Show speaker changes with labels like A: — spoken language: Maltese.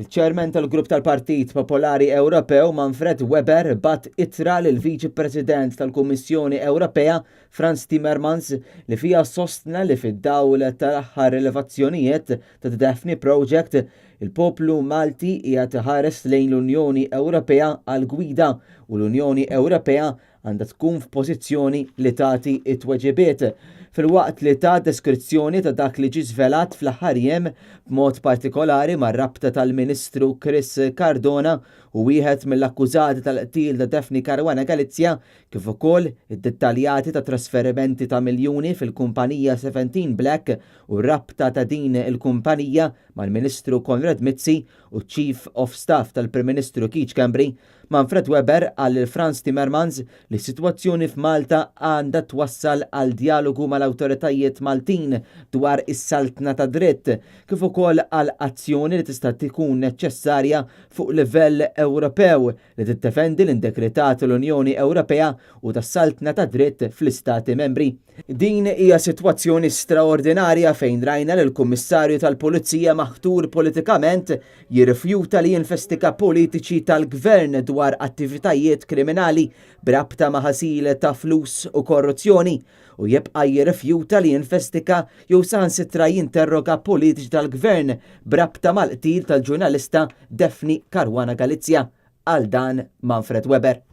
A: Il-Chairman tal-Grupp tal-Partit Popolari Ewropew Manfred Weber bagħat ittra lill-Viċi President tal-Kummissjoni Ewropea Frans Timmermans li fiha sostna li fid-dawl tal-aħħar rilevazzjonijiet ta' The Daphne Project, il-poplu Malti qiegħed iħares lejn l-Unjoni Ewropea għal gwida u l-Unjoni Ewropea għandha tkun f'pożizzjoni li tagħti t-tweġibiet. Filwaqt li ta deskrizzjoni ta' dak li ġie żvelat fl-aħħar jiem, b'mod partikolari mar-rabta tal-Ministru Chris Cardona u wieħed mill-akkużati tal-qtil ta' Daphne Caruana Galizia, kif ukoll id-dettaljati ta' trasferimenti ta' miljuni fil-kumpanija Seventeen Black u r-rabta ta' din il-kumpanija mal-Ministru Konrad Mizzi u ċ-Chief of Staff tal-Prim Ministru Keith Schembri, Manfred Weber qal lil Frans Timmermans li s-sitwazzjoni f'Malta għandha twassal għal djalogu mal-awtoritajiet Maltin dwar is-saltna tad-dritt, kif ukoll għal azzjoni li tista' tkun neċċessarja fuq livell Ewropew li tiddefendi l-integrità tal-Unjoni Ewropea u tas-saltna tad-dritt fl-Istati Membri. Din hija sitwazzjoni straordinarja fejn rajna lill-Kummissarju tal-Pulizija maħtur politikament jirrifjuta li jinvestiga politiċi tal-Gvern dwar attivitajiet kriminali b'rabta ma' ħasil ta' flus u korruzzjoni u jibqa' jirrifjuta li jinvestiga jew saħansitra jinterroga politiċi tal-Gvern b'rabta mal-qtil tal-ġurnalista Daphne Caruana Galizia, qal dan Manfred Weber.